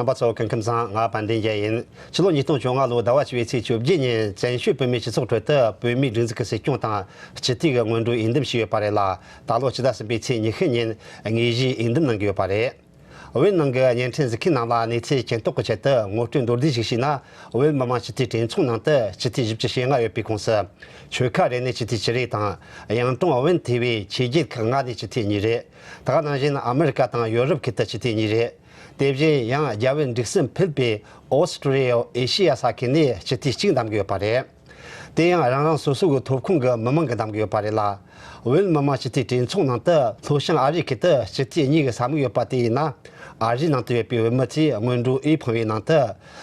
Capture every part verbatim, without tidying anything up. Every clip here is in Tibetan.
རྣམ་པ་ཚོ་སྐུ་ཁམས་བཟང་། ང་དཔལ་ལྡན་རྒྱལ་ཡིན། ཕྱི་ལོ་ཉིས་སྟོང་བཅོ་ལྔ་ལོའི་ཟླ་བ་བཅུ་པའི་ཚེས་བཅོ་བརྒྱད་ཉིན་བཙན་བྱོལ་བོད་མིའི་སྤྱི་ཚོགས་ཁྲོད་དུ་བོད་མིའི་སྒྲིག་འཛུགས་ཀྱི་སྲིད་སྐྱོང་དང་སྤྱི་འཐུས་ཀྱི་སྔོན་འགྲོའི་འོས་འདེམས་བྱས་ཡོད་པ་རེད་ལ། ད་ལོ་ཕྱི་ཟླ་གསུམ་པའི་ཚེས་ཉི་ཤུ་ཉིན་དངོས་གཞིའི་འོས་འདེམས་གནང་གི་ཡོད་པ་རེད། བོད་ནང་གི་བརྙན་འཕྲིན་གཟིགས་མཁན་རྣམས་ལ་གནས་ཚུལ་མཁྱེན་རྟོགས་ཀྱི་ཆེད་དུ་ངོ་སྤྲོད་མདོར་བསྡུས་ཤིག་བྱས་ན། བོད་མི་མང་སྤྱི་འཐུས་གྲོས་ཚོགས་ནང་དུ་སྤྱི་འཐུས་བཞི་བཅུ་ཞེ་ལྔ་ཡོད་པའི་ཁོངས་སུ། ཆོལ་ཁ་རེ་ནས་སྤྱི་འཐུས་བཅུ་རེ་དང་། གཡུང་དྲུང་བན་དེ་བས་ཆོས་བརྒྱུད་ཁག་ལྔ་ནས་སྤྱི་འཐུས་གཉིས་རེ། ད་ག་ནང་བཞིན་ཨ་མི་རི་ཀ་དང་ཡོ་རོབ་ཁུལ་དུ་སྤྱི་འཐུས་གཉིས་རེ། དེ་བཞིན་ཡང་རྒྱ་བལ་འབྲུག་གསུམ་ཕུད་པའི་ཨོ་སི་ཀྲི་ཡ། ཨེ་ཤེ་ཡ་ས་ཁུལ་ནས་སྤྱི་འཐུས་གཅིག་འདེམས་ཀྱི་ཡོད་པ་རེད། དེ་ཡང་རང་རང་སོ་སོ་གི་ཐོབ་ཁོངས་ཀྱི་མི་མང་གིས་འདེམས་ཀྱི་ཡོད་པ་རེད་ལ། བོད་མི་མང་སྤྱི་འཐུས་གྲོས་ཚོགས་ནང་དུ་ལྷོ་བྱང་ཨ་རིའི་ཁུལ་དུ་སྤྱི་འཐུས་གཉིས་ཀྱི་ས་མིག་ཡོད་པ་དེ་ཡིན་ན། ཨ་རིའི་ནང་དུ་ཡོད་པའི་བོད་མི་ཚོས་སྔོན་འགྲོའི་འོས་འཕངས་པའི་ནང་དུ།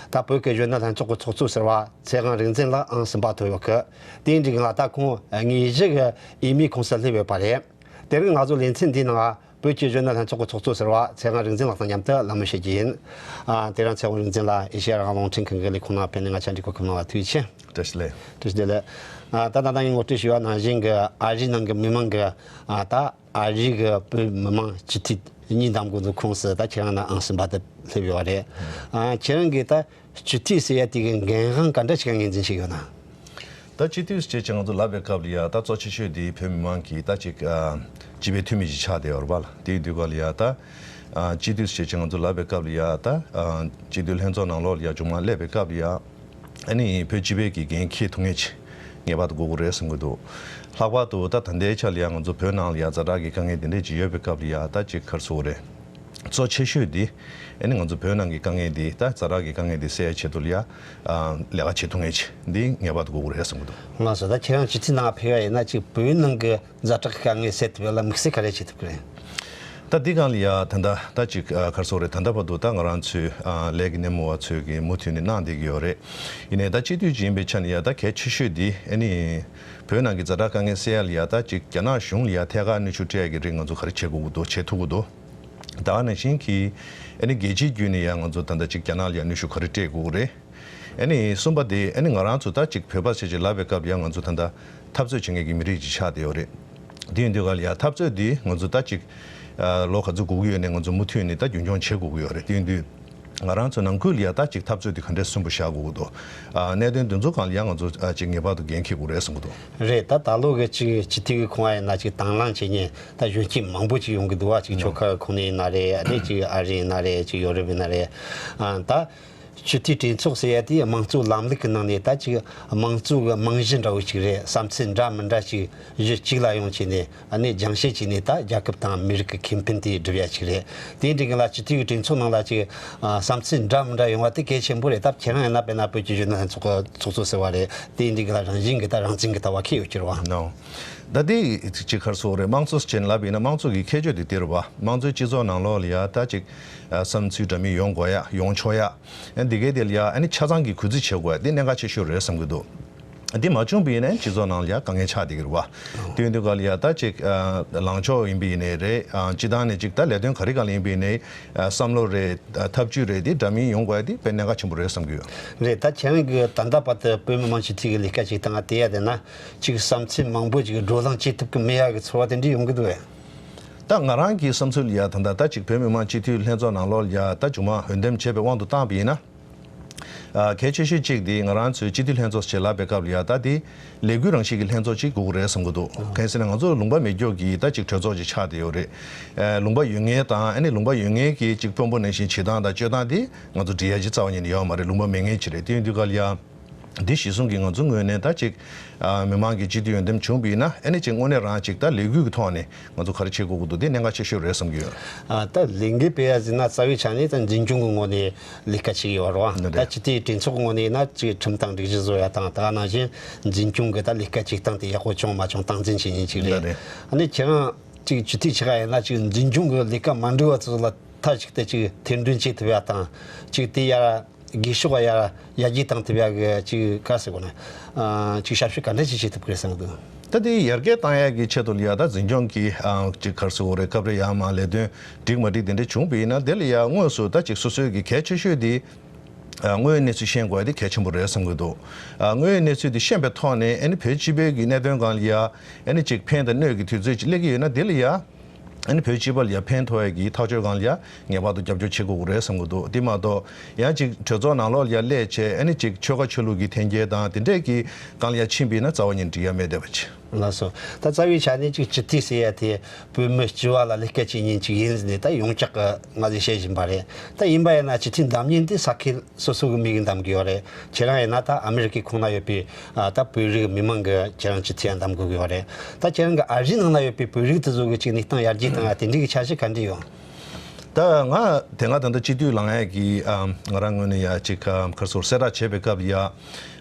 ད་བོད་ཀྱི་གཞོན་ནུ་ལྷན་ཚོགས་ཀྱི་ཚོགས་གཙོ་ཟུར་པ་ཚེ་དབང་རིག་འཛིན་ལགས་ཨང་གསུམ་པ་ཐོབ་ཡོད་གི། དེའི་འགྲིག་ལ་ད་ཁོང་དངོས་གཞི་གི་འོས་མིའི་ཁོངས་སུ་སླེབས་ཡོད་པ་རེད། དེ་རིང་ང་ཚོ་ལེ་ཚན་འདིའི་ནང་བོད་ཀྱི་གཞོན་ནུ་ལྷན་ཚོགས་ཀྱི་ཚོགས་གཙོ་ཟུར་པ་ཚེ་དབང་རིག་འཛིན་ལགས་དང་མཉམ་དུ་གླེང་མོལ་བྱེད་རྒྱུ་ཡིན། ཨ། དེ་རིང་ཚེ་དབང་རིག་འཛིན་ལགས་ཨེ་ཤེ་ཡ་རང་དབང་རླུང་འཕྲིན་ཁང་གི་ལས་ཁུངས་ནང་ཕེབས་ནས་ང་ཚོའི་འདི་གོ་སྐབས་གནང་བར་ཐུགས་རྗེ་ཆེ། བཀྲ་ཤིས་བདེ་ལེགས། བཀྲ་ཤིས་བདེ་ལེགས། ཨ། ད་ད་ལྟ་ངས་ངོ་སྤྲོད་ཞུས་པ་ནང་བཞིན་གྱི་ཨ་རིའི་ནང་གི་མི་མང་གི། ཨ། ད་ཨ་རིའི་གི་བོད་མི་མང་སྤྱི་འཐུས་གཉིས་འདེམས་དགོས་འདུག་ཁོངས་སུ་ད་ཁྱེད་རང་ནི་ཨང་གསུམ་པ་དེ་སླེབས་ཡོད་པ་རེད། ཨ། ཁྱེད་རང་གིས་ད་སྤྱི་འཐུས་ཟེར་ཡ་དེ་གི་འགན་དབང་ག་འདྲ་ཞིག་ངོས་འཛིན་བྱེད་ཀྱི་ཡོད་ན། ད་སྤྱི་འཐུས་ཟེར་བྱས་ང་ཚོ་ལབ་པའི་སྐབས་ལ་ཡ་ད་གཙོ་ཆེ་ཤོས་དེ་བོད་མི་མང་གི་ད་ཅིག་ཨ་སྤྱི་པའི་འཐུས་མི་ཞིག་ཆགས་བསྡད་ཡོད་རེད་པ་ལ། དེའི་དུས་སྐབས་ལ་ཡ་ད་ཨ་སྤྱི་འཐུས་ཟེར་བྱས་ང་ཚོ་ལབ་པའི་སྐབས་ལ་ཡ་ད་ཨ་སྤྱི་འཐུས་ལྷན་ཚོགས་ནང་ལོགས་ལ་ཡ་མཇུག་མ་སླེབས་པའི་སྐབས་ལ་ཡ། ཨ་ནི་བོད་སྤྱི་པའི་གི་འགན་འཁྱེར་ཐུབ་མཁན་ཅིག་ངེས་པར་དུ་དགོས་ཀྱི་རེད་བསམ་གྱི་འདུག་ལྷག་པར་དུ་ད་ད་ལྟའི་ཆ་ལ་ཡང་ང་ཚོ་བོད་ནང་ལ་ཡང་ཛ་དྲག་གི་དཀའ་ངལ་དེ་འདྲས་ཅིག་ཡོད་པའི་སྐབས་ལ་ཡང་ད་ཅིག་ག་རེ་ཟེར་དགོས་རེད། གཙོ་ཆེ་ཤོས་འདི་ཨ་ནི་ང་ཚོ་བོད་ནང་གི་དཀའ་ངལ་འདི་ད་ཛ་དྲག་གི་དཀའ་ངལ་འདི་སེལ་ཡ་ཆེད་དུ་ལ་ཡང་ལས་ཀ་བྱེད་ཐུབ་མཁན་ཅིག་འདི་ངེས་པར་དུ་དགོས་ཀྱི་རེད་བསམ་གྱི་འདུག་ལགས་སོ། ད་ཁྱེད་རང་སྤྱི་འཐུས་ནང་ཕེབས་ཡ་ཡིན་ན་ཅིག་བོད་ནང་གི་ཛ་དྲག་གི་དཀའ་ངལ་སེལ་ཐུབ་ཡ་ལ་དམིགས་བསལ་ག་རེ་བྱེད་ཐུབ་ཀྱི་རེད། ད་འདི་སྒང་ལ་ཡ་ད་ལྟ་ད་ཅིག་ཨ་ག་རེ་ཟེར་དགོས་རེད། ད་ལྟ་བར་དུ་ད་ང་རང་ཚོའི་ཨ་ལས་ཀྱི་སྣེ་མོ་བ་ཚོས་ཀྱི་མུ་མཐུད་ནས་གནང་བསྡད་ཀྱི་ཡོད་རེད། ཡིན་ནའི་ད་སྤྱི་འཐུས་ཅིག་ཡིན་པའི་ཆ་ནས་ཡ་ད་གལ་ཆེ་ཤོས་འདི་ཨ་ནི་བོད་ནང་གི་ཛ་དྲག་དཀའ་ངལ་སེལ་ཡ་ལ་ཡ་ད་ཅིག་རྒྱ་ནག་གཞུང་ལ་ཡ་ཐད་ཀར་གནོན་ཤུགས་སྤྲད་ཡ་གི་རིགས་ང་ཚོ་ག་རེ་བྱེད་དགོས་ཀྱི་འདུག་བྱེད་ཐུབ་ཀྱི་འདུག་ད་ག་ནང་བཞིན་གྱི་ཨ་ནི་རྒྱལ་སྤྱིའི་བརྒྱུད་ནས་ཡ་ང་ཚོ་ད་ལྟ་ཅིག་རྒྱ་ནག་ལ་ཡ་གནོན་ཤུགས་ག་རེ་སྤྲད་དགོས་ཀྱི་རེད། ཨ་ནི་གསུམ་པ་དེ་ཨ་ནི་ང་རང་ཚོ་ད་ཅིག་བོད་པ་ཞིག་ཅིག་ལབ་པའི་སྐབས་ལ་ཡ་ང་ཚོ་ད་ལྟ་འཐབ་རྩོད་བྱེད་མཁན་གྱི་མི་རིགས་ཅིག་ཆགས་བསྡད་ཡོད་རེད། དེ་ཡིན་དུས་ག་ལ་ཡ་འཐབ་རྩོད་འདི་ང་ཚོ་ད་ཅིག་ཨ་ལོ་ག་ཚོད་འགོར་གྱི་ཡོད་ནའི་ང་ཚོ་མུ་མཐུད་ནས་ད་རྒྱུན་འཁྱོངས་བྱེད་དགོས་ཀྱི་ཡོད་རེད། དེ་ཡིན་དུས་ང་རང་ཚོ་ནང་ཁུལ་ལ་ཡ་ད་ཅིག་འཐབ་རྩོད་འདི་ག་འདྲས་སུན་པོ་བཞག་དགོས་ཀྱི་འདུག་ཨ་གནད་དོན་འདི་ཚོ་སྒང་ལ་ཡ་ང་ཚོ་ཨ་ཅིག་ངེས་པར་དུ་འགན་འཁྱེར་དགོས་རེད་བསམ་གྱི་འདུག་རེད། ད་ད་ལོ་གི་ཅིག་སྤྱི་འཐུས་ཀྱི་ཁོངས་ཡིན་ན་ཅིག་དང་བླངས་བྱེད་མཁན་ད་གཞོན་སྐྱེས་མང་པོ་ཅིག་ཡོང་གི་འདུག་བ། ཅིག་ཆོལ་ཁ་གི་ཁོངས་ནས་ཡིན་ན་རེད། ཨ་ནི་ཅིག་ཨ་རི་ཡིན་ན་རེད། ཅིག་ཡོ་རོབ་ཡིན་ན་རེད། ཨ་ད། སྤྱི་འཐུས་གྲོས་ཚོགས་ཟེར་ཡ་དེ་དམངས་གཙོའི་ལམ་ལུགས་ཀྱི་ནང་ནས་ད་ཅིག་དམངས་གཙོ་གི་རྨང་གཞི་འདྲ་བོ་ཅིག་རེད། བསམ་ཚུལ་འདྲ་མི་འདྲ་ཅིག་གཞི་གཅིག་ལ་ཡོང་བྱས་ནས་ཨ་ནི་སྦྱང་བཤད་བྱས་ནས་ད་རྒྱལ་ཁབ་དང་མི་རིགས་ཀྱི་ཁེ་ཕན་དེ་སྒྲུབ་ཡ་ཅིག་རེད། དེ་འདྲའི་གི་ལ་སྤྱི་འཐུས་ཀྱི་གྲོས་ཚོགས་ནང་ལ་ཅིག་ཨ་བསམ་ཚུལ་འདྲ་མི་འདྲ་ཡོང་བ་དེ་གལ་ཆེན་པོ་རེད། ད་ཁྱེད་རང་ཡིན་ན་དཔེར་ན་བོད་ཀྱི་གཞོན་ནུ་ལྷན་ཚོགས་ཀྱི་ཚོགས་གཙོ་ཟེར་བ་རེད། དེ་འདྲའི་གི་ལ་རང་བཞིན་གྱི་ད་རང་བཙན་གྱི་ལྟ་བ་ཁྱེར་ཡོད་ཀྱི་རེད་བ། ནོ། ད་དེ་ཅིག་ག་རེ་ཟེར་དགོས་རེད། དམངས་གཙོ་ཟེར་ནས་ལབ་པ་ཡིན་ན་དམངས་གཙོ་གི་ཁྱད་ཆོས་དེ་དེ་རེད་བ། དམངས་གཙོའི་སྤྱི་ཚོགས་ནང་ལོགས་ལ་ཡ་ད་ཅིག་ཨ་བསམ་ཚུལ་འདྲ་མིན་ཡོང་དགོས་ཡ། ཡོང་ཆོག་ཡ། ཨ་འདི་གའི་དེ་ལ་ཡ་ཨ་ནི་ཆ་ཚང་གི་གུས་བརྩི་བྱེད་དགོས་ཡ། འདི་གནད་འགག་ཆེ་ཤོས་རེད་བསམ་གྱི་འདུག་འདི་མ་བྱུང་བ་ཡིན་ན་སྤྱི་ཚོགས་ནང་ལ་ཡ་དཀའ་ངལ་ཆགས་བསྡད་ཀྱི་རེད་བ། དེ་ཡིན་དུས་ག་ལ་ཡ་ད་ཅིག་ཨ་ལངས་ཕྱོགས་ཡིན་པ་ཡིན་ནའི་རེད། ཨ་སྤྱི་བཏང་ནས་ཅིག་ད་ལས་དོན་ག་རེ་གང་ལ་ཡིན་པ་ཡིན་ནའི་ཨ་བསམ་བློ་རེད། ཨ་ཐབས་ཇུས་རེད། འདི་འདྲ་མིན་ཡོང་དགོས་ཡ་འདི་དཔེ་གནད་འགག་ཆེན་པོ་རེད་བསམ་གྱི་ཡོད། རེད། ད་ཁྱེད་རང་གིས་ད་ལྟ་བར་དུ་བོད་མི་མང་སྤྱི་འཐུས་ཀྱི་ལས་ཀ་བྱེད་སྟངས་དེ་ཡ་དེ་ན་ཅིག་བསམ་ཚུལ་མང་པོ་ཅིག་བགྲོ་གླེང་བྱེད་ཐུབ་ཀྱི་མེད་ཡ་གི་ཚོར་བ་དེ་འདྲ་ཡོང་གི་འདུག་བས། ད་ང་རང་གི་བསམ་ཚུལ་ལ་ཡ་ད་ལྟ་ད་ཅིག་བོད་མི་མང་སྤྱི་འཐུས་ལྷན་ཚོགས་ནང་ལོགས་ལ་ཡ་ད་མཇུག་མ་འོས་འདེམས་བྱས་པའི་དབང་དུ་བཏང་བ་ཡིན་ན། ཨ་གལ་ཆེ་ཤོས་གཅིག་དེ་ང་རང་ཚོའི་སྤྱི་འཐུས་ལྷན་ཚོགས་ཞེས་ལབ་པའི་སྐབས་ལ་ཡ་ད་དེ་ལས་འགུལ་རང་བཞིན་གྱི་ལྷན་ཚོགས་ཅིག་དགོས་ཀྱི་རེད་བསམ་གྱི་འདུག་གང་ཡིན་ཟེར་ན་ང་ཚོ་ལུང་པ་མེད་རྒྱུ་གི་ད་ཅིག་གྲོས་ཚོགས་ཅིག་ཆགས་བསྡད་ཡོད་རེད། ཨ་ལུང་པ་ཡོད་མཁན་དང་ཨ་ནི་ལུང་པ་ཡོད་མཁན་གྱི་ཅིག་དཔོན་པོ་ནང་བཞིན་བྱེད་སྟངས་དང་སྤྱོད་སྟངས་དེ་ང་ཚོ་འགྲིག་ཡ་ཅིག་རྩ་བ་ཉིད་ནས་ཡོད་མ་རེད། ལུང་པ་མེད་མཁན་ཅིག་རེད། དེ་ཡིན་དུས་ག་ལ་ཡ། འདི་གཞི་བཟུང་གིས་ང་ཚོ་ངོས་ནས་ད་ཅིག་ཨ་མི་མང་གི་སྤྱི་འཐུས་འོས་འདེམས་བྱུང་བ་ཡིན་ན་ཨ་ནི་ཅིག་དངོས་གནས་རང་ཅིག་ད་ལས་འགུལ་གྱི་ཐོག་ནས་ང་ཚོ་ག་རེ་བྱེད་དགོས་ཀྱི་འདུག་འདི་གནད་འགག་ཆེ་ཤོས་རེད་བསམ་གྱི་ཡོད། ཨ་ད་ལས་འགུལ་སྤེལ་ཡ་ཟེར་ན་རྩ་བའི་ཆ་ནས་ད་འཛིན་སྐྱོང་གི་ངོས་ནས་ལས་ཀ་བྱེད་ཀྱི་ཡོད་རེད་བ། ད་སྤྱི་འཐུས་གྲོས་ཚོགས་ཀྱི་ངོས་ནས་ཡིན་ན་ཅིག་ཁྲིམས་དང་སྒྲིག་གཞི་བཟོ་ཡ་དང་། ད་ག་ནང་བཞིན་འཛིན་སྐྱོང་གི་ད་ལས་ཀ་བྱེད་སྟངས་དེ་ཡག་པོ་བྱུང་མ་བྱུང་སྟངས་འཛིན་བྱེད་མཁན་ཅིག་རེད། ཨ་ནི་ཁྱེད་རང་ཅིག་སྤྱི་འཐུས་ཆགས་ཡ་ཡིན་ན་ཅིག་འཛིན་སྐྱོང་གི་ལས་ཀ་མ་འགྲིག་པ་ཚོ་ལ་མཐའ་གཅིག་ཏུ་ཅིག་ཐེར་འདོན་བྱེད་ཐུབ་ཡ་དང་ཅིག་དེ་ཡར། སྒུལ་ཤུགས་ཡར་ཡར་རྒྱས་བཏང་ཐུབ་ཡག་གི་ཅིག་ག་རེ་ཟེར་དགོས་ན། ཨ་ཅིག་ཞབས་ཞུ་ག་འདྲ་ཞིག་བྱེད་ཐུབ་ཀྱི་རེད་བསམ་གྱི་འདུག་ད་དེ་ཡར་རྒྱས་བཏང་ཡག་གི་ཆེད་དུ་ལ་ཡ་ད་འཛིན་སྐྱོང་གི་ཨ་ཅིག་ག་རེ་ཟེར་དགོས་རེད། སྐབས་རེ་ཡར་མར་ལས་དོན་འགྲིག་མ་འགྲིག་དེ་འདྲ་བྱུང་བ་ཡིན་ན་དེ་ལ་ཡ་དངོས་སུ་ད་ཅིག་སོ་སོའི་གི་གལ་ཆེ་ཤོས་དེ་ཨ་དངོས་ཡོད་གནས་ཚུལ་ཤེས་དགོས་ཡ་དེ་གལ་ཆེན་པོ་རེད་བསམ་གྱི་འདུག་ཨ་དངོས་ཡོད་གནས་ཚུལ་དེ་ཤེས་པའི་ཐོག་ནས་ཨ་ནི་བོད་སྤྱི་པའི་གི་གནད་དོན་སྒང་ལ་ཡ་ཨ་ནི་ཅིག་ཕན་དང་གནོད་ཀྱི་དུས་ཚོད་ཅིག་སླེབས་ཀྱི་ཡོད་ན་དེ་ལ་ཡ། ཨ་ནི་བོད་སྤྱི་པ་ལ་ཡ་ཕན་ཐོགས་ཡ་གི་ཐག་གཅོད་སྒང་ལ་ཡ་ངེས་པར་དུ་རྒྱབ་སྐྱོར་བྱེད་དགོས་ཀྱི་རེད་བསམ་གྱི་འདུག་དེ་མ་གཏོགས་ཡང་ཅིག་གྲོས་ཚོགས་ནང་ལོགས་ལ་ཡ་སླེབས་བྱས་ཨ་ནི་ཅིག་ཆོལ་ཁ་ཆོས་ལུགས་ཀྱི་འཐེན་འཁྱེར་དང་དེ་འདྲས་ཀྱི་སྒང་ལ་ཡ་ཕྱིན་པ་ཡིན་ན་རྩ་བ་ཉིད་འགྲིག་ཡ་མེད་བསྡད་པ་ཅིག་ལགས་སོ། ད་རྩ་བའི་ཆ་ནས་ཅིག་སྤྱི་འཐུས་ཟེར་ཡ་དེ་བོད་མི་སྤྱི་བ་ལ་ལས་ཀ་བྱེད་མཁན་ཅིག་ཡིན་ཟེར་ནས་ད་ཡོངས་གྲགས་ཀྱི་ང་ཚོས་བཤད་བཞིན་པ་རེད། ད་ཡིན་པ་ཡིན་ན་སྤྱི་འཐུས་འདེམས་མཁན་དེ་ས་ཁུལ་སོ་སོ་གི་མི་གིས་འདེམས་གི་ཡོད་རེད། ཁྱེད་རང་ཡིན་ན་ད་ཨ་མི་རི་ཀའི་ཁོངས་ན་ཡོད་པའི་ཨ་ད་བོད་རིགས་མི་མང་གིས་ཁྱེད་རང་སྤྱི་འཐུས་ཡ་འདེམས་དགོས་ཀྱི་ཡོད་རེད། ད་ཁྱེད་རང་གི་ཨ་རིའི་ནང་ན་ཡོད་པའི་བོད་རིགས་དེ་ཚོ་གི་ཅིག་གནས་སྟངས་ཡར་རྒྱས་བཏང་ཡ་དེ་འདྲའི་གི་འཆར་གཞི་ག་འདྲ་ཡོད། ད་ང་དེ་སྔ་ད་ལྟ་སྤྱི་འཐུས་ལངས་ཡ་གི་ཨ་ང་རང་ངོས་ནས་ཡ་ཅིག་ཨ་ག་རེ་ཟེར་གསལ་བསྒྲགས་བྱས་པའི་སྐབས་ལ་ཡ།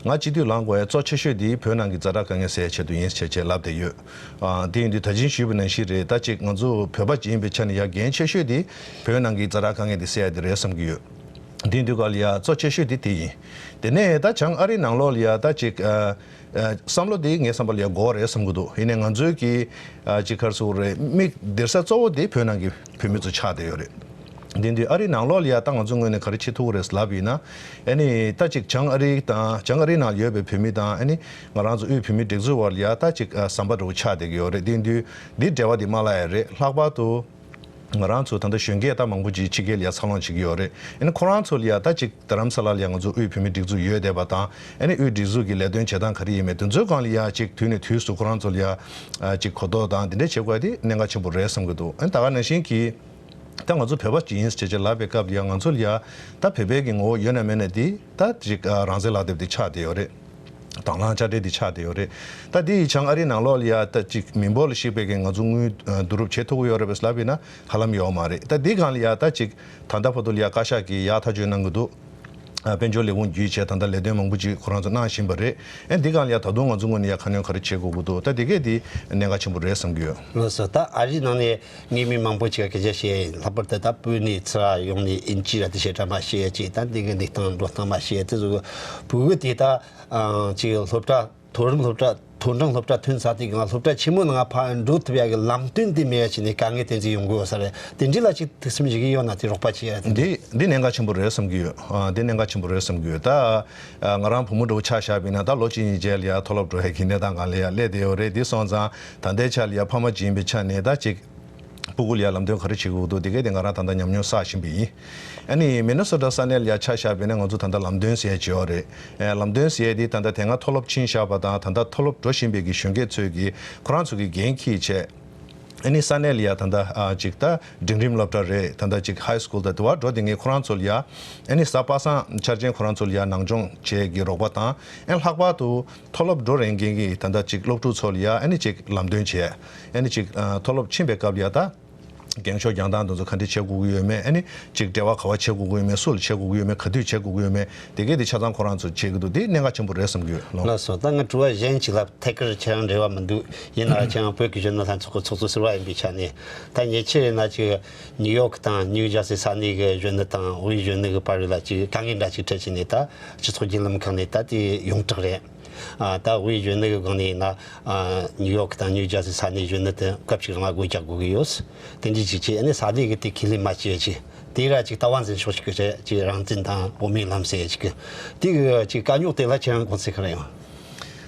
ང་སྤྱི་འཐུས་ལངས་དགོས་ཡ་གཙོ་ཆེ་ཤོས་དེ་བོད་ནང་གི་ཛ་དྲག་དཀའ་ངལ་སེལ་ཡ་ཆེད་དུ་ཡིན་ཞེས་བྱས་ལབ་བསྡད་ཡོད། ཨ་དེ་ཡིན་དུས་ད་ཅིང་ཞུས་པ་ནང་བཞིན་རེད། ད་ཅིག་ང་ཚོ་བོད་པ་ཅིག་ཡིན་པའི་ཆ་ནས་ཡ་འགན་ཆེ་ཤོས་དེ་བོད་ནང་གི་ཛ་དྲག་དཀའ་ངལ་དེ་སེལ་ཡ་དེ་རེད་བསམ་གྱི་ཡོད། དེ་ཡིན་དུས་ག་ལ་ཡ་གཙོ་ཆེ་ཤོས་དེ་དེ་ཡིན། དེ་ནས་ད་བྱང་ཨ་རིའི་ནང་ལོགས་ལ་ཡ་ད་ཅིག་ཨ་ཨ་བསམ་བློ་དེ་ངའི་བསམ་པ་ལ་ཡ་དགོས་རེད་བསམ་གྱི་འདུག་ཡིན་ནའི་ང་ཚོའི་གི་ཨ་ཅིག་ག་རེ་ཟེར་དགོས་རེད། མིག་སྡེར་ས་གཙོ་བོ་དེ་བོད་ནང་གི་བོད་མི་ཚོ་ཆགས་བསྡད་ཡོད་རེད། དེ་དུས་ཨ་རིའི་ནང་ལོགས་ལ་ཡ་ད་ང་ཚོ་ངོས་ནས་ག་རེ་བྱེད་ཐུབ་ཀྱི་རེད་ལབ་ཡིན་ན། ཨ་ནི་ད་ཅིག་བྱང་ཨ་རི་དང་བྱང་ཨ་རིའི་ནང་ཡོད་པའི་བོད་མི་དང་ཨ་ནི་ང་རང་ཚོ་དབུས་བོད་མི་སྒྲིག་འཛུགས་བར་ལ་ཡ་ད་ཅིག་ཨ་ཟམ་པ་འདྲ་བོ་ཆགས་བསྡད་ཀྱི་ཡོད་རེད། དེ་དུས་འདི་འབྲེལ་བ་འདི་མ་བརླག་ཡ་རེད། ལྷག་པར་དུ་ང་རང་ཚོ་ད་ལྟ་གཞོན་སྐྱེས་ད་མང་པོ་ཅིག་ཕྱི་རྒྱལ་ལ་ཡ་འཚར་ལོངས་བྱེད་ཀྱི་ཡོད་རེད། ཨ་ནི་ཁོ་རང་ཚོ་ལ་ཡ་ད་ཅིག་རྡ་རམ་ས་ལ་ལ་ཡ་ང་ཚོ་དབུས་བོད་མི་སྒྲིག་འཛུགས་ཡོད་བསྡད་པ་དང་། ཨ་ནི་དབུས་སྒྲིག་འཛུགས་ཀྱི་ལས་དོན་བྱེད་སྟངས་ག་རེ་ཡིན་མིན་དེ་ཚོའི་སྒང་ལ་ཡ་ཅིག་དུས་ནས་དུས་སུ་ཁོ་རང་ཚོ་ལ་ཡ་ཨ་ཅིག་གོ་རྟོགས་དང་དེ་འདྲ་བྱེད་དགོས་ཡ་དེ་གནད་འགག་ཆེན་པོ་རེད་བསམ་གྱི་འདུག་ཨ་ནི་ད་ག་ནང་བཞིན་གྱི་ད་ང་ཚོ་བོད་པ་ཅིག་ཡིན་ཟེར་བྱས་ལབ་པའི་སྐབས་ལ་ཡ་ང་ཚོ་ལ་ཡ་ད་བོད་པའི་གི་ངོ་བོ་ཡོད་ན་མེད་ན་དེ་ད་ཅིག་ཨ་རང་བཙན་ལག་དེབ་དེ་ཆགས་བསྡད་ཡོད་རེད། དང་བླངས་དཔྱ་ཁྲལ་དེ་ཆགས་བསྡད་ཡོད་རེད། ད་དེ་ཡི་བྱང་ཨ་རིའི་ནང་ལོགས་ལ་ཡ་ད་ཅིག་མི་འབོར་ལ་གཞིགས་པའི་གི་ང་ཚོ་དངུལ་ཨ་བསྡུ་རུབ་བྱེད་ཐུབ་ཀྱི་ཡོད་རེད་པས་ལབ་ཡིན་ན་ཧ་ལམ་ཡོད་མ་རེད། ད་དེ་སྒང་ལ་ཡ་ད་ཅིག་ད་ལྟ་བར་དུ་ལ་ཡ་བཀའ་ཤག་གིས་ཡག་ཐག་གཅོད་གནང་གི་འདུག་ཨ་དཔལ་འབྱོར་ལས་ཁུངས་བརྒྱུད་བྱས་ད་ལྟ་ལས་དོན་མང་པོ་ཅིག་ཁོ་རང་ཚོ་གནང་བཞིན་པ་རེད། ཨ་འདི་སྒང་ལ་ཡ་ད་དུང་ང་ཚོ་ངོས་ནས་ཡ་ཁ་སྣོན་ག་རེ་བྱེད་དགོས་ཀྱི་འདུག་ད་དེ་གས་དེ་གནད་འགག་ཆེན་པོ་རེད་བསམ་གྱི་ཡོད། ལགས་སོ། ད་ཨ་རིའི་ནང་ནས་ངས་མི་མང་པོ་ཅིག་ག་སྐད་ཆ་བཤད་ཡིན། ལྷག་པར་དུ་ད་བོད་ནས་ཚུར་ཡོང་ནས་དབྱིན་ཇི་ར་དེ་བཤད་གྲྭ་མ་བཤད་ཅིག་ད་འདི་གི་གནས་སྟངས་འགྲོ་སྟངས་མ་བཤད་དེ་ཚོ་བོད་གི་དེ་ད་ཨང་ཅིག་སློབ་གྲྭ་མཐོ་རིམ་སློབ་གྲྭ་མཐོ་འབྲིང་སློབ་གྲྭ་ཐོན་ཚར་དུས་སྒང་སློབ་གྲྭ་ཆེན་མོ་ནང་ཕར་འགྲོ་ཐུབ་ཡ་གི་ལམ་སྟོན་དེ་མེད་ཡ་ཅིག་ནས་དཀའ་ངལ་དེ་ཚོ་ཡོང་གི་ཡོད་ས་རེད། དེ་འདྲི་ལ་ཅིག་ཐུགས་སེམས་བཞེས་གི་ཡོད་ན་དེ་རོགས་པ་བྱེད་ཡ་དེ་འདི་འདི་གནད་འགག་ཆེན་པོ་རེད་བསམ་གྱི་ཡོད། ཨ་འདི་གནད་འགག་ཆེན་པོ་རེད་བསམ་གྱི་ཡོད། ད་ཨ་ང་རང་བུ་མོ་འདྲ་བོ་ཆ་བཞག་པ་ཡིན་ན་ད་ལོ་གཅིག་གཉིས་རྗེས་ལ་ཡ་མཐོ་སློབ་འགྲོ་ཡ་གི་གནས་སྟངས་སྒང་ལ་ཡ་སླེབས་བསྡད་ཡོད་རེད། འདི་སོང་ཙང་ད་ལྟའི་ཆ་ལ་ཡ་ཕ་མ་ཅིག་ཡིན་པའི་ཆ་ནས་ད་ཅིག་སྤུ་གུ་ལ་ཡ་ལམ་སྟོན་ག་རེ་བྱེད་དགོས་འདུག་དེ་གས་དེ་ང་རང་ད་ལྟ་ཉམས་མྱོང་བསགས་བཞིན་པ་ཡིན། ཨ་ནི་མི་ནི་སོ་ཊ་ས་གནས་ལ་ཡ་ཆ་བཞག་པ་ཡིན་ན་ང་ཚོ་ད་ལྟ་ལམ་སྟོན་ཟེར་ཡ་ཅིག་ཡོད་རེད། ཨ་ལམ་སྟོན་ཟེར་ཡ་དེ་ད་ལྟ་དེ་སྔ་མཐོ་སློབ་ཕྱིན་བཞག་པ་དང་ད་ལྟ་མཐོ་སློབ་འགྲོ་བཞིན་པའི་གི་གཞོན་སྐྱེས་ཚོས་གི་ཁོ་རང་ཚོ་གི་འགན་འཁྱེར་བྱས། ཨ་ནི་ས་གནས་ལ་ཡ་ད་ལྟ་ཨ་ཅིག་ད་འབྲིང་རིམ་སློབ་གྲྭ་རེད། ད་ལྟ་ཅིག་ཧའི་སི་ཀུལ་དང་དེ་བར་འགྲོ་དེ་ངས་ཁོ་རང་ཚོ་ལ་ཡ་ཨ་ནི་གཟའ་པ་སངས་འཆར་ཅན་ཁོ་རང་ཚོ་ལ་ཡ་ནང་སྦྱོང་བྱས་གི་རོགས་པ་དང་། ཨ་ལྷག་པར་དུ་མཐོ་སློབ་འགྲོ་རན་མཁན་གི་ད་ལྟ་ཅིག་སློབ་ཕྲུག་ཚོ་ལ་ཡ་ཨ་ནི་ཅིག་ལམ་སྟོན་བྱས། ཨ་ནི་ཅིག་ཨ་མཐོ་སློབ་ཕྱིན་པའི་སྐབས་ལ་ཡ་ད་འགེངས་ཤོག་རྒྱག་སྟངས་དེ་ཚོ་ག་འདྲ་བྱེད་དགོས་ཀྱི་ཡོད་མེད། ཨ་ནི་ཅིག་འབྲེལ་བ་ག་པར་བྱེད་དགོས་ཀྱི་ཡོད་མེད། སུ་ལ་བྱེད་དགོས་ཀྱི་ཡོད་མེད། ག་དུས་བྱེད་དགོས་ཀྱི་ཡོད་མེད། དེ་གས་དེ་ཆ་ཚང་ཁོ་རང་ཚོ་བྱེད་ཀྱི་འདུག་དེ་གནད་འགག་ཆེན་པོ་རེད་བསམ་གྱི་ཡོད་ལོ། ལགས་སོ། ད་ང་དྲི་བ་གཞན་ཅིག་ལ་ཐད་ཀར་ཁྱེད་རང་འབྲེལ་བ་མི་འདུག་ཡིན་ན་ཁྱེད་རང་བོད་ཀྱི་གཞོན་ནུ་ལྷན་ཚོགས་ཀྱི་ཚོགས་གཙོ་ཟུར་པ་ཡིན་པའི་ཆ་ནས་ད་ཉེ་ཆར་ཡིན་ན་ཅིག་ནིའུ་ཡོག་དང་ནིའུ་ཇར་སི་ས་གནས་ཀྱི་གཞོན་ནུ་དང་དབུས་གཞོན་ནུ་གི་བར་ལ་ཅིག་དཀའ་ངལ་འདྲ་ཅིག་འཕྲད་བྱས་ནས་ད་སྤྱི་ཚོགས་བརྒྱུད་ལམ་ཁག་ནས་ད་དེ་ཡོངས་གྲགས་རེད། ཨ་ད་དབུས་གཞོན་ནུ་གི་སྒང་ནས་ཡིན་ན་ཨ་ནིའུ་ཡོག་དང་ནིའུ་ཇར་སི་ས་གནས་གཞོན་ནུ་དེ་སྐབས་གཅིག་རང་ལ་སྒོ་རྒྱག་དགོས་ཀྱི་ཡོད། དེ་འདྲ་ཅིག་བྱས་ཨ་ནི་ས་གནས་ཀྱི་དེ་ཁས་ལེན་མ་བྱས་ཅིག་དེ་ར་ཅིག་ལྟ་བ་འཛིན་ཕྱོགས་ཅིག་གི་རེད། ཅིག་རང་བཙན་དང་དབུ་མའི་ལམ་ཟེར་ཅིག་གི་དེ་གི་ཅིག་དཀའ་རྙོག་དེ་ལ་ཁྱེད་རང་དགོངས་ཚུལ་ག་རེ་ཡོད།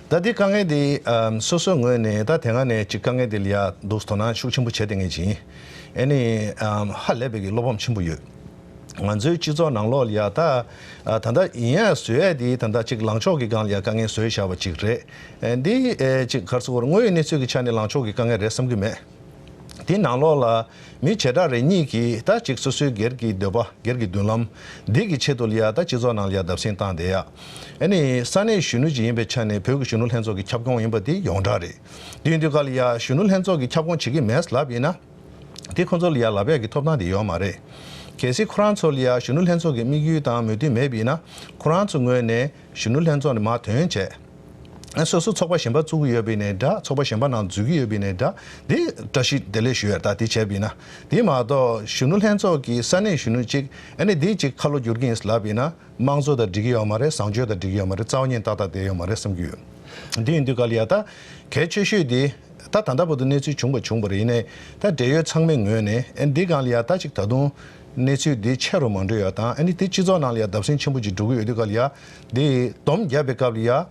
ད་དེ་དཀའ་ངལ་དེ་ཨམ་སོ་སོའི་ངོས་ནས་ད་དེ་སྔ་ནས་ཅིག་དཀའ་ངལ་དེ་ལ་ཡ་འདུག་དོ་སྣང་ཤུགས་ཆེན་པོ་བྱས་བསྡད་མཁན་ཅིག་ཡིན། ཨ་ནི་ཨམ་ཧ་ལས་པའི་གི་བློ་ཕམ་ཆེན་པོ་ཡོད། ང་ཚོའི་སྤྱི་ཚོགས་ནང་ལོགས་ལ་ཡ་ད་ཨ་ད་ལྟ་ཡིན་ཡ་བཟོས་ཡ་དེ་ད་ལྟ་ཅིག་ལངས་ཕྱོགས་ཀྱི་སྒང་ལ་ཡ་དཀའ་ངལ་བཟོས་བཞག་པ་ཅིག་རེད། ཨ་འདི་ཨེ་ཅིག་ག་རེ་ཟེར་དགོས་རེད། དངོས་ཡོད་གནས་ཚུལ་གྱི་ཆ་ནས་ལངས་ཕྱོགས་ཀྱི་དཀའ་ངལ་རེད་བསམ་གྱི་མེད། དེ་ནང་ལོགས་ལ་མི་བྱེ་བྲག་རེ་གཉིས་ཀྱིས་ད་ཅིག་སོ་སོའི་སྒེར་གྱི་འདོད་པ་སྒེར་གྱི་མདུན་ལམ་འདི་གི་ཆེད་དུ་ལ་ཡ་ད་སྤྱི་ཚོགས་ནང་ལ་ཡ་བརྡབ་གསིག་བཏང་བསྡད་ཡ། ཨ་ནི་ས་གནས་གཞོན་ནུ་ཅིག་ཡིན་པའི་ཆ་ནས་བོད་ཀྱི་གཞོན་ནུ་ལྷན་ཚོགས་ཀྱི་ཁྱབ་ཁོངས་ཡིན་པ་དེ་ཡོངས་གྲགས་རེད། དེ་ཡིན་དུས་ག་ལ་ཡ་གཞོན་ནུ་ལྷན་ཚོགས་ཀྱི་ཁྱབ་ཁོངས་བྱེད་ཀྱི་མེད་ལབ་ཡིན་ན། དེ་ཁོ་ཚོ་ལ་ཡ་ལབ་ཡ་གི་ཐོབ་ཐང་དེ་ཡོད་མ་རེད། གལ་སྲིད་ཁོ་རང་ཚོ་ལ་ཡ་གཞོན་ནུ་ལྷན་ཚོགས་ཀྱི་དམིགས་ཡུལ་དང་མོས་མཐུན་མེད་པ་ཡིན་ན། ཁོ་རང་ཚོ་ངོས་ནས་གཞོན་ནུ་ལྷན་ཚོགས་ནས་མར་ཐོན་བྱས། ཨ་སོ་སོ་ཚོགས་པ་གཞན་པ་བཙུགས་ཀྱི་ཡོད་པ་ཡིན་ནའི་འདྲ། ཚོགས་པ་གཞན་པ་ནང་འཛུལ་གྱི་ཡོད་པ་ཡིན་ནའི་འདྲ། འདི་བཀྲ་ཤིས་བདེ་ལེགས་ཞུ་ཡ་རེད། ད་དེ་བྱས་པ་ཡིན་ན། དེ་མ་གཏོགས་གཞོན་ནུ་ལྷན་ཚོགས་ཀྱི་ས་གནས་གཞོན་ནུ་གཅིག་ཨ་ནི་འདི་གཅིག་ཁ་ལོ་བསྒྱུར་གྱི་ཡིན་ལབ་ཡིན་ན། དམངས་གཙོ་དང་འགྲིག་གི་ཡོད་མ་རེད། བཟང་སྤྱོད་དང་འགྲིག་གི་ཡོད་མ་རེད། རྩ་བ་ཉིད་ཏག་ཏག་བསྡད་ཡོད་མ་རེད་བསམ་གྱི་ཡོད། འདི་ཡིན་དུས་ག་ལ་ཡ་ད་གལ་ཆེ་ཤོས་དེ་ད་ད་ལྟ་བར་དུ་གནས་ཚུལ་བྱུང་བ་བྱུང་བ་རེད། ཡིན་ནའི་ད་འབྲེལ་ཡོད་ཚང་མའི་ངོས་ནས་ཨ་འདི་སྒང་ལ་ཡ་ད་ཅིག་ད་དུང་གནས་ཚུལ་འདི་ཆེ་རུ་མ་འགྲོ་ཡ་དང་། ཨ་ནི་དེ་སྤྱི་ཚོགས་ནང་ལ་ཡ་བརྡབ་གསིག་ཆེན་པོ་ཅིག་འགྲོ་གི་ཡོད་དུས་ག་ལ་ཡ་འདི་སྡོམ་རྒྱབ་པའི་སྐབས་ལ་ཡ།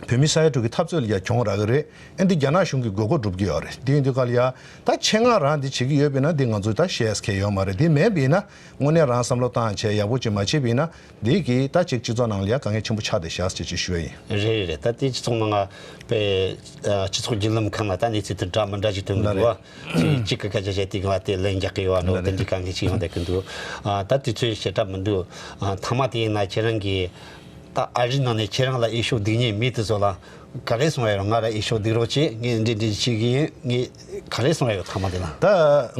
བོད་མི་ས་ཡ་དྲུག་གི་འཐབ་རྩོད་ལ་ཡ་གྱོང་རག་གི་རེད། ཨ་འདི་རྒྱ་ནག་གཞུང་གི་དགོས་མཁོ་སྒྲུབ་ཀྱི་ཡོད་རེད། དེ་ཡིན་དུས་ག་ལ་ཡ་ད་ཆེད་མངགས་རང་འདི་བྱེད་ཀྱི་ཡོད་པས་ན་འདི་ང་ཚོས་ད་བཤད་ཡས་ཡོད་མ་རེད། འདི་མེད་པས་ན་དངོས་གནས་རང་བསམ་བློ་བཏང་བྱས་ཡག་པོ་ཅིག་མ་བྱས་པས་ན་འདི་གིས་ད་ཅིག་སྤྱི་ཚོགས་ནང་ལ་ཡ་དཀའ་ངལ་ཆེན་པོ་ཆགས་བསྡད་ཤག་ཅེས་ཅིག་ཞུ་ཡ་ཡིན། རེད་རེད་རེད། ད་དེ་སྤྱི་ཚོགས་ནང་ང་པའི་སྤྱི་ཚོགས་བརྒྱུད་ལམ་ཁག་ན་ད་གནས་ཚུལ་དེ་འདྲ་མི་འདྲ་ཞིག་ཐོན་གི་ལ་འདུག་རེད། བ། ཅིག་གཅིག་གི་སྐད་ཆ་བཤད་དུས་ག་ལ་དེ་ལན་རྒྱག་གི་ཡོད་བ་འགྲོ། ལ་དེ་རེད། འདྲའི་དཀའ་ངལ་ཞིག་ཡོང་བསྡད་གི་འདུག་ཨ། ད་དུས་ཚོད་ཞེ་དྲག་མི་འདུག་ཨ། མཐའ་མ་དེ་ཡིན་ན་ཁྱེད་རང་གིས་ད་ཨ་རིའི་ནང་ནས་ཁྱེད་རང་ལ་འོས་ཤོག་ལྡིང་མཁན་མི་དེ་ཚོ་ལ་ག་རེ་གསུང་ཡ་ཡོད། ང་ལ་འོས་ཤོག་ལྡིང་རོགས་བྱེད། ངས་འདི་འདི་བྱེད་གི་ཡིན། ངས་ག་རེ་གསུང་ཡ་ཡོད་མཐའ་མ་དེ་ལ། ད་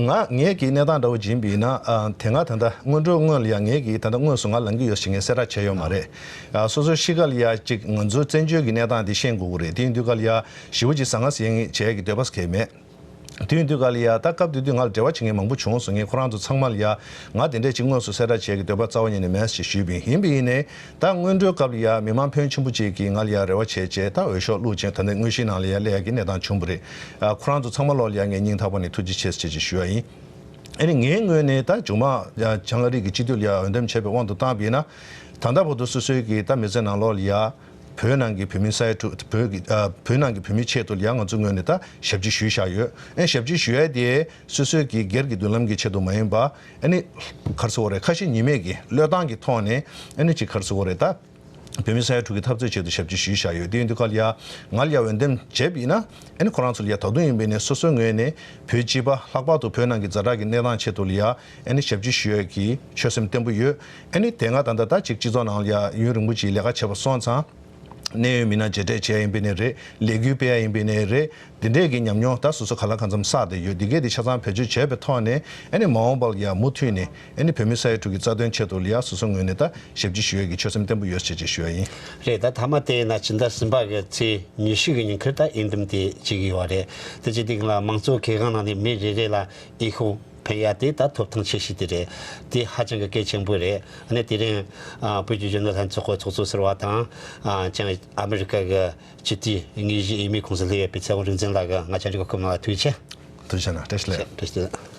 ང་ངའི་གི་གནས་སྟངས་འདྲ་བོ་ཅིག་ཡིན་པ་ཡིན་ན། ཨ། དེ་སྔ་ད་ལྟ་སྔོན་འགྲོའི་སྔོན་ལ་ཡ་ངའི་གི་ད་ལྟ་དངོས་སུ་ང་ལངས་ཀྱི་ཡོད་ཞེས་ངས་གསལ་བསྒྲགས་བྱས་ཡོད་མ་རེད། ཨ། སོ་སོའི་གཤིས་ཀ་ལ་ཡ་ཅིག་ང་ཚོའི་བཙན་བྱོལ་གྱི་གནས་སྟངས་འདི་ཤེས་དགོས་ཀྱི་རེད། དེ་ཡིན་དུས་ག་ལ་ཡ་ཞེ་པོ་ཅིག་ཟང་ངེ་ཟིང་ངེ་བྱེད་ཡ་གི་འདོད་པ་གང་ཡང་མེད། དེ་ཡིན་དུས་ག་ལ་ཡ་ད་སྐབས་དེ་དུས་ང་ལ་འབྲེལ་བ་བྱེད་མཁན་མང་པོ་བྱུང་སོང་། ངས་ཁོ་རང་ཚོ་ཚང་མ་ལ་ཡ་ང་དེ་འདྲས་ཅིག་དངོས་སུ་གསལ་བསྒྲགས་བྱེད་ཀྱི་འདོད་པ་རྩ་བ་ཉིད་ནས་མེད་ཞེས་ཞུས་པ་ཡིན། ཡིན་པ་ཡིན་ནའི་ད་སྔོན་འགྲོའི་སྐབས་ལ་ཡ་མི་མང་ཕོན་ཆེན་པོ་ཅིག་གིས་ང་ལ་ཡ་རེ་བ་བྱས་བྱས་ད་འོས་ཤོག་བླུགས་བྱས་ད་ནི་དངོས་གཞིའི་ནང་ལ་ཡ་སླེབས་ཡ་གི་གནས་སྟངས་བྱུང་བ་རེད། ཨ། ཁོ་རང་ཚོ་ཚང་མ་ལོག་ལ་ཡ་ངས་སྙིང་ཐག་པ་ནས་ཐུགས་རྗེ་ཆེ་ཞེས་ཞུ་ཡ་ཡིན། ཨ་ནི་ངའི་ངོས་ནས་ད་མཇུག་མ་བྱང་ཨ་རི་གི་སྤྱི་འཐུས་ལ་ཡ་འོས་འདེམས་བྱས་པའི་དབང་དུ་བཏང་བ་ཡིན་ན། ད་ལྟ་བར་དུ་སོ་སོའི་གི་ད་མི་ཚེ་ནང་ལོགས་ལ་ཡ། བོད་ནང་གི་བོད་མི་ས་ཡ་དྲུག་བོད་ཀྱི་ཨ། བོད་ནང་གི་བོད་མིའི་ཆེད་དུ་ལ་ཡ་ང་ཚོའི་ངོས་ནས་ད་ཞབས་ཕྱི་ཞུས་བཞག་ཡོད། ཨེ་ཞབས་ཕྱི་ཞུ་ཡ་དེ་སོ་སོའི་གི་སྒེར་གྱི་མདུན་ལམ་གྱི་ཆེད་དུ་མ་ཡིན་པ། ཨ་ནི་ག་རེ་ཟེར་དགོས་རེད། ཁ་ཞེ་གཉིས་མེད་ཀྱི་བློས་བཏང་གི་ཐོག་ནས་ཨ་ནི་ཅིག་ག་རེ་ཟེར་དགོས་རེད། ད་བོད་མི་ས་ཡ་དྲུག་གི་འཐབ་རྩོད་ཆེད་དུ་ཞབས་ཕྱི་ཞུས་བཞག་ཡོད། དེ་ཡིན་དུས་ག་ལ་ཡ་ང་ལ་ཡ་འོས་འདེམས་བྱས་པ་ཡིན་ན། ཨ་ནི་ཁོ་རང་ཚོ་ལ་ཡ་ད་དུང་ཡིན་པ་ཡིན་ནའི་སོ་སོའི་ངོས་ནས་བོད་སྤྱི་པ་ལྷག་པར་དུ་བོད་ནང་གི་ཛ་དྲག་གི་གནས་སྟངས་ཆེད་དུ་ལ་ཡ་ཨ་ནི་ཞབས་ཕྱི་ཞུ་ཡ་གི་ཆོད་སེམས་བརྟན་པོ་ཡོད། ཨ་ནི་དེ་སྔ་ད་ལྟ་ད་ཅིག་སྤྱི་ཚོགས་ནང་ལ་ཡ་ཡུན་རིང་པོ་ཅིག་ལས་ཀ་བྱས་པ་སོང་ཙང་། གནད་ཡོད་མི་སྣ་མཇལ་འཕྲད་བྱས་ཡིན་པ་ནས་རེད། ལས་འགུལ་སྤེལ་ཡ་ཡིན་པ་ནས་རེད། འདི་འདྲས་ཀྱི་ཉམས་མྱོང་ད་སོ་སོ་ག་ལ་གང་འཚམ་བསགས་བསྡད་ཡོད། འདི་གས་འདི་ཆ་ཚང་བེད་སྤྱོད་བྱས་པའི་ཐོག་ནས་ཨ་ནི་མ་འོངས་པ་ལ་ཡ་མུ་མཐུད་ནས་ཨ་ནི་བོད་མི་ས་ཡ་དྲུག་གི་རྩ་དོན་ཆེད་དུ་ལ་ཡ་སོ་སོ་ངོས་ནས་ད་ཞབས་ཕྱི་ཞུ་ཡ་གི་ཆོད་སེམས་བརྟན་པོ་ཡོད་ཟེར་ཅིག་ཞུ་ཡ་ཡིན། རེད། ད་མཐའ་མ་དེ་ཡིན་ན་ཕྱི་ཟླ་གསུམ་པ་གི་ཚེས་ཉི་ཤུ་གི་ཉིན་ཁུར་ད་འོས་འདེམས་དེ་བྱེད་ཀྱི་ཡོད་རེད། དེ་བྱེད་དུས་ལ་དམངས་གཙོ་ཁེ་དབང་ནང་ནས་མི་རེ་རེ་ལ་འོས་ཤོག་ཕུལ་ཡ་དེ་ད་ཐོབ་ཐང་ཆེ་ཤོས་དེ་རེད། དེ་ཧ་ཅང་གི་གལ་ཆེན་པོ་རེད། ཨ་ནི་དེ་རིང་ཨ། བོད་ཀྱི་གཞོན་ནུ་ལྷན་ཚོགས་ཀྱི་ཚོགས་གཙོ་ཟུར་པ་དང་། ཨ། ཅང་ཨ་མི་རི་ཀ་གི་སྤྱི་འཐུས་དངོས་གཞིའི་འོས་མིའི་ཁོངས་སུ་སླེབས་ཡོད་པའི་ཚེ་དབང་རིག་འཛིན་ལགས་ཀྱིས་ང་ཅག་འདི་ག་སྐུ་མ་ལ་ཐུགས་རྗེ་ཆེ། ཐུགས་རྗེ་ཆེ་གནང་། བཀྲ་ཤིས་བདེ་ལེགས། བཀྲ་ཤིས་བདེ་ལེགས།